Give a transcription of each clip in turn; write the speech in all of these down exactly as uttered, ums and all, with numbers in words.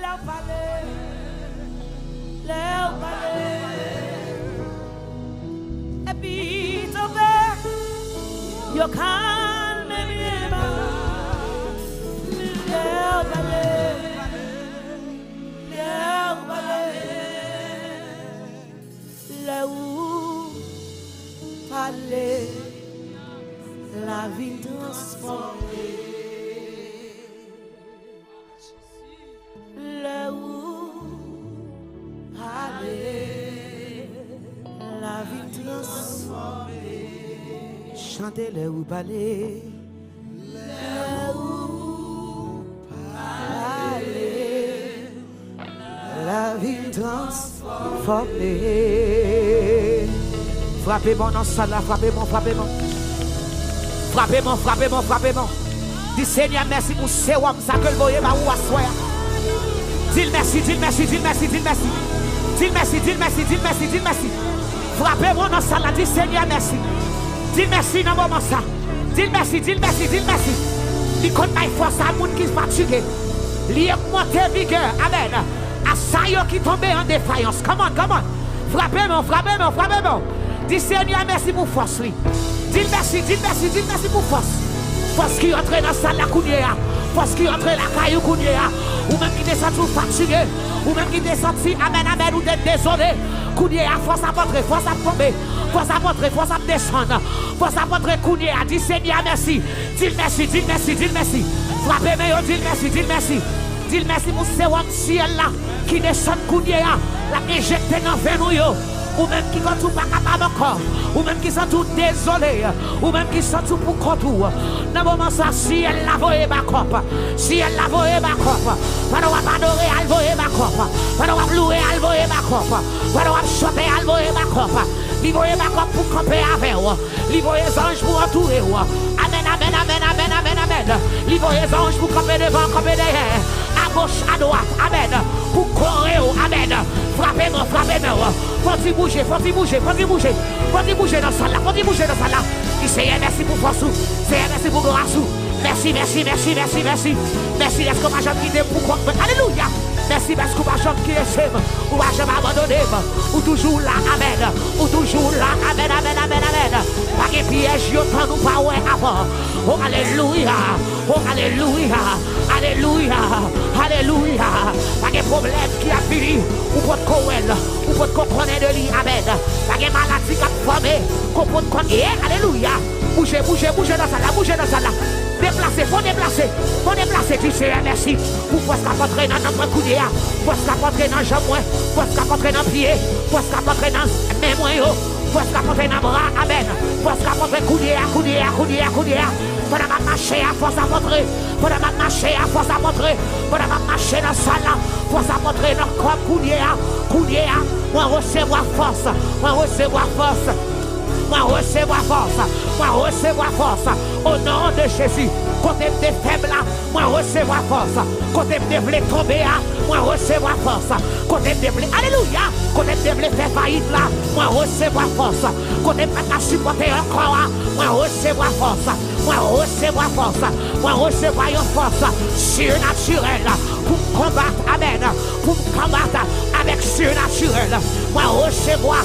Lè w pale, lè w pale, epi tonbe, yo kalme byen ba. Lè w pale, lè w pale, lè ou pale, lavi m transfòme. Lè ou pale, lavi m transfòme. Chante lè ou pale. Lè ou pale, lavi m transfòme. Frape men w nan sal la, frape men w, frape men w. Frape men w, frape men w, frape men w. Di Senyè mèsi pou sewòm sa ke l voye ba ou aswè a. Di l mèsi, di l mèsi, di l mèsi, di l mèsi. Di l mèsi, di l mèsi, di l mèsi, di l mèsi. Frape men w nan sal la, di Senyè mèsi. Di l mèsi nan moman sa. Di l mèsi, di l mèsi, di l mèsi. Li konn bay fòs a moun ki fatige. Li ogmante vigè, amèn, a sa yo ki tonbe an defayans. Come on, come on. Frape men w, frape men w, frape men w. Di Senyè mèsi pou fòs li. Di l mèsi, di l mèsi, di l mèsi pou fòs. Fòs ki antre nan sal la kounye a. Fòs ki antre lakay ou kounye a. Ou menm ki te santi w fatige. Ou menm ki te santi, amèn, amèn, ou te dezole. Kounye a, fòs ap antre, fòs ap tonbe. Fòs ap antre, fòs ap desann. Fòs ap antre kounye a. Di Senyè mèsi. Di l mèsi, di l mèsi, di l mèsi. Frape men yo, di l mèsi, di l mèsi. Di l mèsi pou sewòm syèl la ki desann kounye a. L ap enjekte nan venn ou yo. Ou menm ki santi w pa kapab ankò. Ou menm ki santi w dezole. Ou menm ki santi w pou kont ou. Nan moman sa, syèl la voye bakòp. Syèl la voye bakòp. Pandan w ap adore, al voye bakòp. Pandan w ap louwe, al voye bakòp. Pandan w ap chante, al voye bakòp. Li voye bakòp pou kanpe avè w. Li voye zanj pou antoure w. Amèn, amèn, amèn, amèn, amèn, amèn. Li voye zanj pou kanpe devan, kanpe dèyè. Agoch, adwat, amèn. Pou kore w, amèn. Frape men w, frape men w. Fò ti bouje, fò ti bouje, fò ti bouje. Fò ti bouje nan sal la, fò ti bouje nan sal la. Di Senyè mèsi pou fòs ou. Senyè mèsi pou gras ou. Mèsi, mèsi, mèsi, mèsi, mèsi. Mèsi dèske w pa janm kite m pou kont mwen. Alelouya. Mèsi paske ou pa janm kite m, ou pa janm abandone m. Ou toujou la, amèn. Ou toujou la, amèn, amèn, amèn, amèn. Pa gen pyèj yo tann ou pa wè avan. O alelouya, o alelouya, alelouya, alelouya. Pa gen pwoblèm ki ap vini, ou potko wè l, ou potko konnen de li, amèn. Pa gen maladi k ap fòme, ke w potko, e alelouya. Bouje, bouje, bouje nan sal la, bouje nan sal la. Deplase, fò deplase, fò deplase. Di Senyè mèsi pou fòs k ap antre nan nanm mwen kounye a, fòs k ap antre nan janm mwen, fòs k ap antre nan pye, fòs k ap antre nan men mwen yo, fòs k ap antre nan bra, amèn. Fòs k ap antre kounye a, kounye a, kounye a, kounye a. Pandan m ap mache a, fòs ap antre. Pandan m ap mache a, fòs ap antre. Pandan m ap mache nan sal la, fòs ap antre nan kò m kounye a, kounye a. Mwen resevwa fòs, mwen resevwa fòs. Mwen resevwa fòs. Mwen resevwa fòs. O non de Jezi. Kote m te fèb la, mwen resevwa fòs. Kote m te vle tonbe a, mwen resevwa fòs. Kote m te vle, alelouya, kote m te vle fè fayit la, mwen resevwa fòs. Kote m pa t ka sipòte ankò a, mwen resevwa fòs. Mwen resevwa fòs. Mwen resevwa yon fòs sinatirèl pou m konbat, amèn, pou m konbat avèk sinatirèl. Mwen resevwa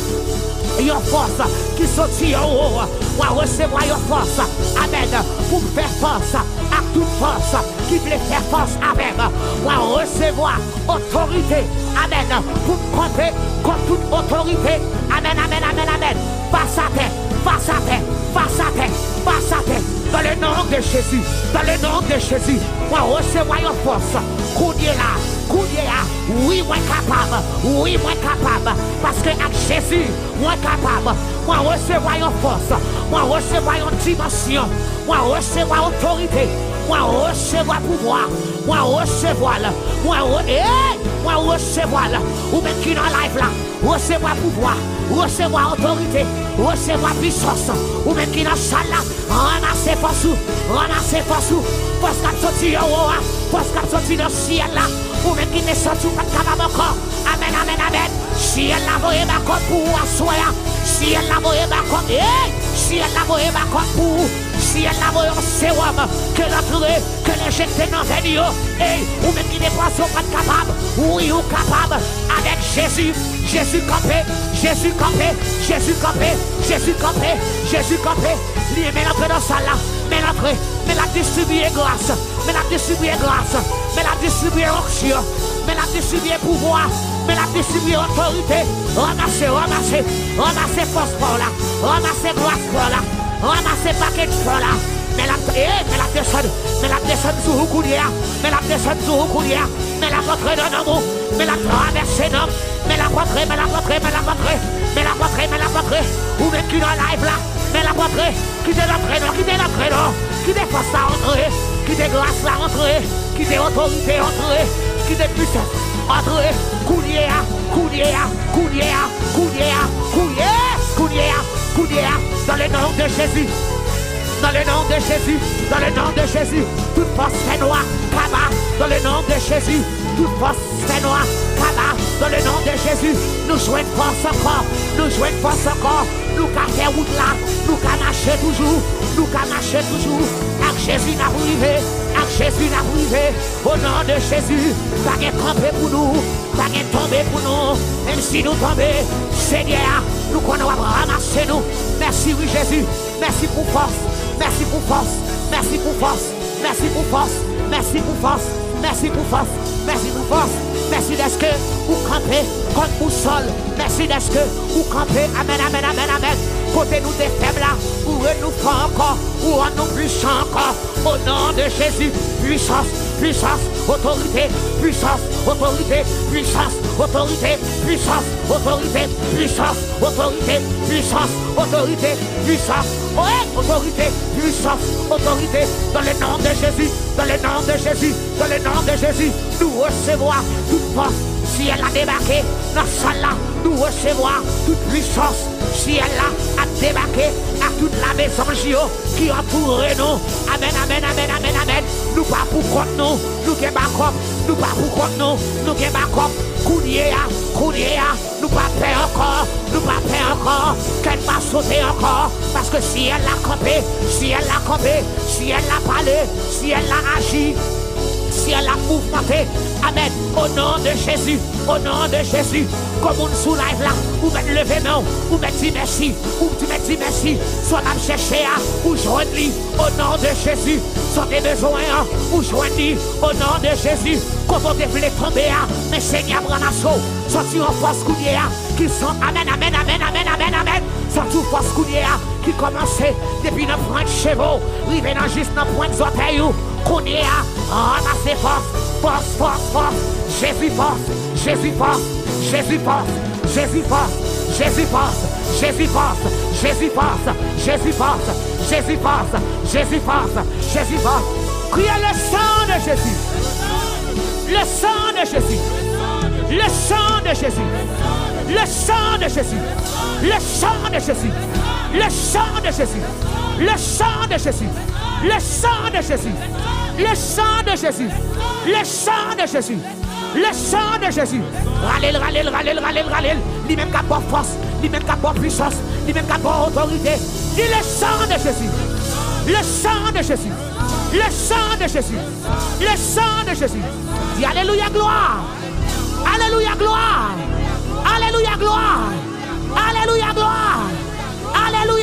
yon fòs ki soti anwo. Mwen resevwa yon fòs, amèn, pou m fè fas ak tout fòs ki vle fè fas avè m. Mwen resevwa otorite, amèn, pou m kanpe kont tout otorite, amèn, amèn, amèn, amèn, fas atè, fas atè, fas atè, fas atè. Dans le nom de Jésus, dans le nom de Jésus, mwen resevwa yon fòs. Kounye la, kounye a, wi, mwen kapab, wi, mwen kapab, paske ak Jezi, mwen kapab. Mwen resevwa yon fòs, mwen resevwa yon dimansyon, mwen resevwa otorite, mwen resevwa pouvwa, mwen resevwa l, mwen re-, hey, mwen resevwa l. Ou menm ki nan live la, resevwa pouvwa, resevwa otorite, resevwa pisans. Ou menm ki nan sal la, ranmase fòs ou, ranmase fòs ou. Fòs k ap soti anwo a, fòs k ap soti nan syèl la. Ou menm ki te santi w pa t kapab ankò. Amèn, amèn, amèn. Syèl la voye bakòp pou ou aswè a. Syèl la voye bakòp. Hey! Syèl la voye bakòp pou ou. Syèl la voye yon sewòm, ke l antre, ke l enjekte nan venn yo. Ey, ou menm ki te panse w pa t kapab, wi, ou kapab. Avèk Jezi, Jezi kanpe, Jezi kanpe, Jezi kanpe, Jezi kanpe, Jezi kanpe. Li, men l antre nan sal la, men l antre, men l ap distribiye gras, men l ap distribiye gras, men l ap distribiye onksyon, men l ap distribiye pouvwa, men l ap distribiye otorite. Ranmase, ranmase, ranmase fòs pa w la, ranmase gras pa w la. Ranmase pakèt fò la. Men l ap, e, men l ap desann. Men l ap desann sou ou kounye a. Men l ap desann sou ou kounye a. Men l ap antre nan nanm ou. Men l ap travèse nanm. Men l ap antre, men l ap antre, men l ap antre. Men l ap antre, men l ap antre. Ou menm ki nan live la. Men l ap antre. Kite l antre non. Kite l antre non. Kite fòs la antre. Kite gras la antre. Kite otorite antre. Kite pisans antre. Kounye a. Kounye a. Kounye a. Kounye a. Kounye a. Kounye a. Dans le nom de Jésus. Dans le nom de Jésus. Dans le nom de Jésus. Tout fòs fènwa kaba. Dans le nom de Jésus. Tout fòs fènwa kaba. Dans le nom de Jésus. Nou jwenn fòs ankò. Nou jwenn fòs ankò. Nou ka fè wout la. Nou ka mache toujou. Nou ka mache toujou. Ak Jezi n ap rive. Ak Jezi n ap rive. O non de Jezi. Pa gen kanpe pou nou. Pa gen tonbe pou nou. Menm si nou tonbe, Senyè a, nou konnen w ap ranmase nou. Mèsi wi Jezi. Mèsi pou fòs. Mèsi pou fòs. Mèsi pou fòs. Mèsi pou fòs. Mèsi pou fòs. Mèsi pou fòs. Mèsi pou fòs. Mèsi dèske ou kanpe kòm bousòl. Mèsi dèske ou kanpe. Amèn, amèn, amèn, amèn. Kote nou te fèb la, ou rann nou fò ankò. Ou rann nou pwisan ankò. O non de Jezi, pwisans, pwisans, otorite, pwisans, otorite, pwisans, otorite, pwisans, otorite, pwisans, otorite, pwisans, otorite, pwisans, oye, otorite, pwisans, otorite, dans le nom de Jésus, dans le nom de Jésus, dans le nom de Jésus, nou resevwa tout fòs, syèl la debake nan sal la, nou resevwa tout pwisans, syèl la ap debake ak tout lame zanj yo ki antoure nou. Amèn, amèn, amèn, amèn, amèn. Nou pa pou kont nou. Nou gen bakòp. Nou pa pou kont nou. Nou gen bakòp. Kounye a, kounye a, nou pa pè ankò. Nou pa pè ankò. Kè n pa sote ankò. Paske syèl la kanpe. Syèl la kanpe. Syèl la pale. Syèl la aji. Syèl la mouvmante. Amèn. O non de Jezi. O non de Jezi. Kòm moun sou live la, ou mèt leve men w, ou mèt di mèsi, ou mèt di mèsi. Sa w t ap chèche a, ou jwenn li. O non de Jezi. Sa w te bezwen an, ou jwenn li. O non de Jezi. Kote w te vle tonbe a, men Senyè ap ranmase w. Santi yon fòs kounye a ki san, amèn, amèn, amèn, amèn, amèn, amèn. Santi yon fòs kounye a ki kòmanse depi nan pwent cheve w, rive nan jis nan pwent zòtèy ou. Kounye a, ranmase fòs, fòs, fòs, fòs. Jezi fòs, Jezi fòs, Jezi fòs, Jezi fòs, Jezi fòs, Jezi fòs, Jezi fòs, Jezi fòs, Jezi fòs, Jezi fòs, Jezi fòs. Kriye le sang de Jésus. Le sang de Jésus. Le sang de Jésus. Le sang de Jésus. Le sang de Jésus. Le sang de Jésus. Le sang de Jésus. Le sang de Jésus. Le sang de Jésus. Le sang de Jésus. Le sang de Jésus. Rale l, rale l, rale l, rale l, rale l. Li menm k ap ba w fòs. Li menm k ap ba w pwisans. Li menm k ap ba w otorite. Di le sang de Jésus. Le sang de Jésus. Le sang de Jésus. Le sang de Jésus. Di alelouya glwa. Alelouya glwa. Alelouya glwa. Alelouya glwa. Alelouya glwa.